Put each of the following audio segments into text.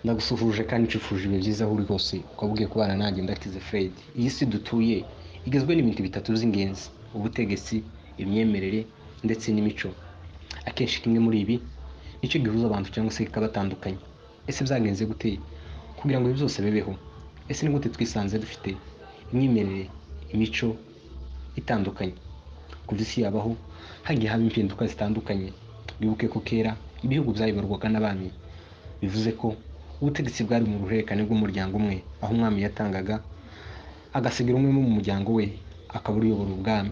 Ndagusuhuje kandi nshifuje ibihe byiza aho uri hose, ukaba ugiye kubana nanjye Ndakize Fred. Iyi si dutuye igizwe n'ibintu bitatu by'ingenzi: ubutegetsi, imyemerere ndetse n'imico. Akenshi kimwe muri ibi nicyo gihuza abantu cyangwa se kikabatandukanya. Ese byagenze gute kugira ngo ibi byose bibeho? Ese ni gute twisanze dufite imyemerere, imico itandukanye? Kuva isi yabaho hagiye haba impinduka zitandukanye. Wibuke ko kera ibihugu byayoborwaga n'abami, bivuze ko ubutegetsi bwari mu ruhererekane rw'umuryango umwe, aho umwami yatangaga agasigira umwe mu muryango we akaba uyobora ubwami.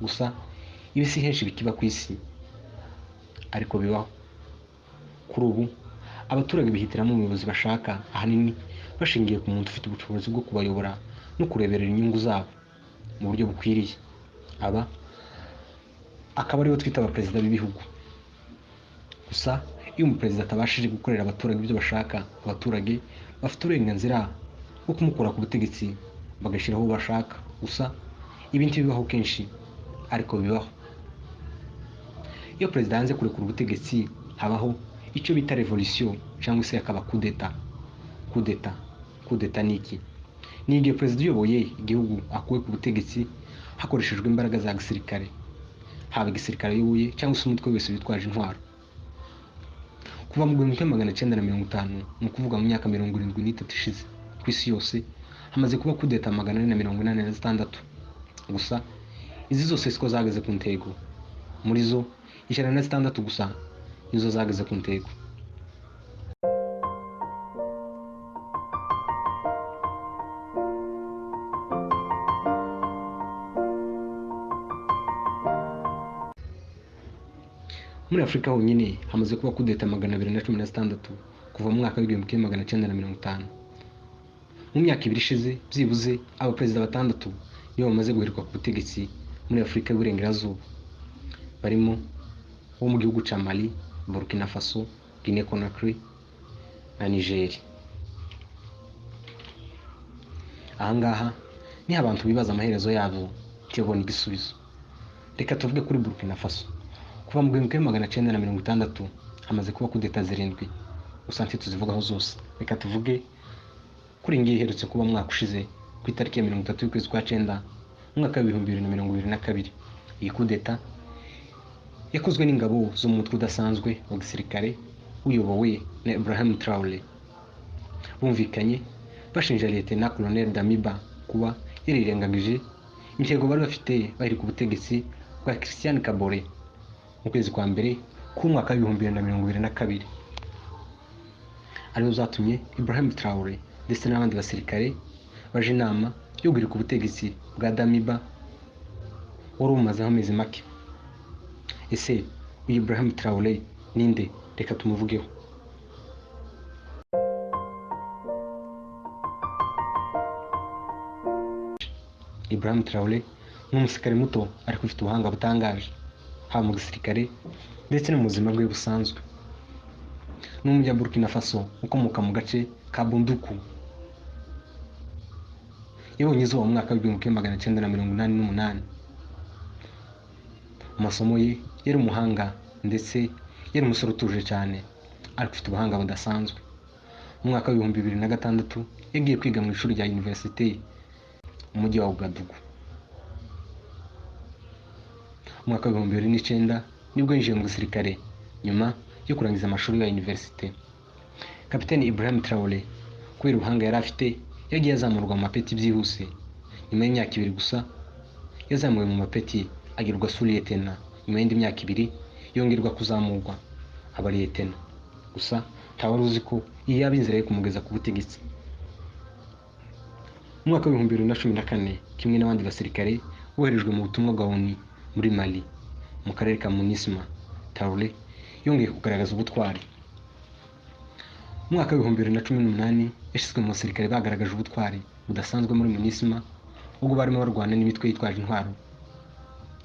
Gusa ibi si henshi bikiba ku isi, ariko bibaho. Kuri ubu abaturage bihitiramo umuyobozi bashaka, ahanini bashingiye ku muntu ufite ubushobozi bwo kubayobora no kureberera inyungu zabo mu buryo bukwiriye. Aba akaba aribo twita abaperezida b'ibihugu. Gusa iyo umuperezida atabashije gukorera abaturage ibyo bashaka, abaturage bafite uburenganzira bwo kumukura ku butegetsi bagashyiraho uwo bashaka. Gusa ibi ntibibaho kenshi, ariko bibaho. Iyo perezida yanze kurekura ubutegetsi habaho icyo bita revolution cyangwa se akaba kudeta. Kudeta ni iki? Ni igihe perezida uyoboye igihugu akuwe ku butegetsi hakoreshejwe imbaraga za gisirikare, haba igisirikare ayoboye cyangwa se umutwe wese witwaje intwaro. Kuva mu 1950, ni ukuvuga mu myaka 73 ishize, ku isi yose hamaze kuba kudeta 486. Gusa izi zose siko zageze ku ntego. Muri zo 106 gusa nizo zageze ku ntego. Muri Afurika honyine hamaze kuba kudeta 216 kuva mu mwaka w'1950. Mu myaka ibiri ishize byibuze abaperezida batandatu nibo bamaze guheruka ku butegetsi muri Afurika y'Uburengerazuba, barimo uwo mu gihugu cya Mali, Burkina Faso, Guinea Conakry na Niger. Ahangaha niho abantu bibaza amaherezo yabo ntibabone igisubizo. Reka tuvuge kuri Burkina Faso. Kuva mu 1960 hamaze kuba kudeta 7, gusa ntituzivugaho zose. Reka tuvuge kuri ngiyi iherutse kuba mwaka ushize ku itariki ya 30 y'ukwezi kwa 9 umwaka w'2022. Iyi kudeta yakozwe n'ingabo z'umutwe udasanzwe wa gisirikare uyobowe na Ibrahim Traore. Bumvikanye bashinja Lieutenant Colonel Damiba kuba yarirengagije intego bari bafite bahiri ku butegetsi bwa Christian Kabore mu kwezi kwa mbere k'umwaka w'2022, arizo zatumye Ibrahim Traore ndetse n'abandi basirikare baje inama yo guhirika ubutegetsi bwa Damiba wari umazeho amezi make. Ese uyu Ibrahim Traore ninde? Reka tumuvugeho. Ibrahim Traore ni umusirikare muto ariko ufite ubuhanga butangaje, haba mu gisirikare ndetse no mu buzima bwe busanzwe. Ni umunya Burkina Faso ukomoka mu gace ka Bunduku. Yabonye izuba mu mwaka w'1988. Mu masomo ye yari umuhanga ndetse yari umusore utuje cyane ariko ufite ubuhanga budasanzwe. Mu mwaka w'2006 yagiye kwiga mu ishuri rya Universite mu mujyi wa Ouagadougou. Mu mwaka w'2009 nibwo yinjiye mu gisirikare nyuma yo kurangiza amashuri ya Universite. Kapiteni Ibrahim Traore kubera ubuhanga yari afite yagiye azamurwa mu mapeti byihuse. Nyuma y'imyaka 2 gusa yazamuwe mu mapeti agirwa sous-lieutenant. Nyuma y'indi myaka 2 yongerwa kuzamurwa aba lieutenant. Gusa ntawari uzi ko iyi yaba inzira yo kumugeza ku butegetsi. Mu mwaka w'2014 kimwe n'abandi basirikare boherejwe mu butumwa bwa ONU muri Mali mu karere ka Munisma, Traore yongeye kugaragaza ubutwari. Mu mwaka w'2018 yashyizwe mu basirikare bagaragaje ubutwari budasanzwe muri Munisma ubwo barimo barwana n'imitwe yitwaje intwaro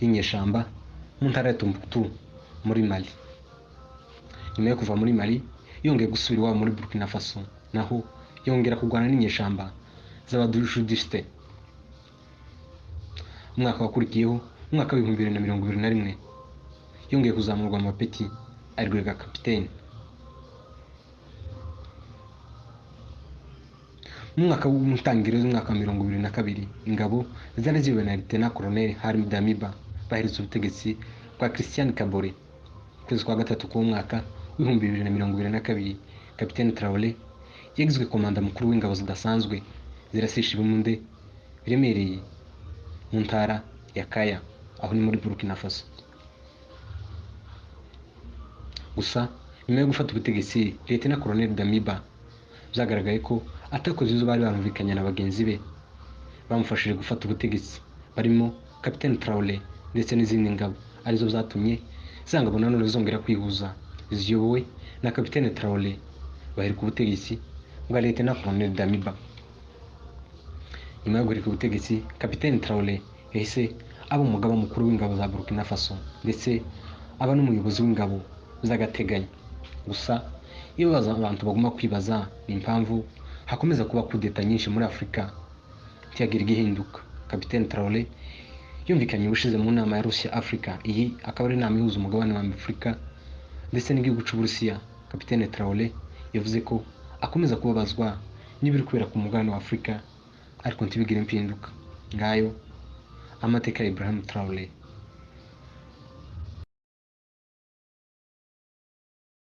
y'inyeshyamba mu ntara ya Tombouctou muri Mali. Nyuma yo kuva muri Mali yongeye gusubira iwabo muri Burkina Faso, naho yongera kurwana n'inyeshyamba z'abadjihadiste. Umwaka wakurikiyeho, umwaka w'2021, yongeye kuzamurwa mu mapeti arwega kapiteni. Mu mwaka w'umutangiriro z'umwaka wa 2022, ingabo zari ziyobowe na Lieutenant Colonel Harim Damiba baheretse ubutegetsi bwa Christian Kabore. Ukwezi kwa gatatu k'uwo mwaka w'2022, Kapiteni Traore yagizwe komanda mukuru w'ingabo zidasanzwe zirasisha ibibunde biremereye mu ntara ya Kaya, aho ni muri Burkina Faso. Gusa nyuma yo gufata ubutegetsi, Lieutenant Colonel Damiba byagaragaye ko atakoze ibyo bari barumvikanye na bagenzi be bamufashije gufata ubutegetsi, barimo Kapiteni Traore ndetse n'izindi ngabo, arizo zatumye za ngabo nanone zongera kwihuza ziyobowe na Kapiteni Traore baheruka ubutegetsi bwa Lieutenant Colonel Damiba. Nyuma yo guhirika ubutegetsi, Kapiteni Traore yahise aba umugaba mukuru w'ingabo za Burkina Faso ndetse aba n'umuyobozi w'ingabo z'agateganyo. Gusa iyo abantu baguma kwibaza ni impamvu hakomeza kuba kudeta nyinshi muri Afurika ntiyagira igihinduka. Kapiteni Traore yumvikanye ubushize mu nama ya Russia Africa, iyi akaba ari inama ihuza umugabane wa Afurika ndetse n'igihugu cy'Uburusiya. Kapiteni Traore yavuze ko akomeza kubabazwa n'ibiri kubera ku mugabane wa Afurika ariko ntibigire impinduka. Ngayo amateka ya Ibrahim Traore.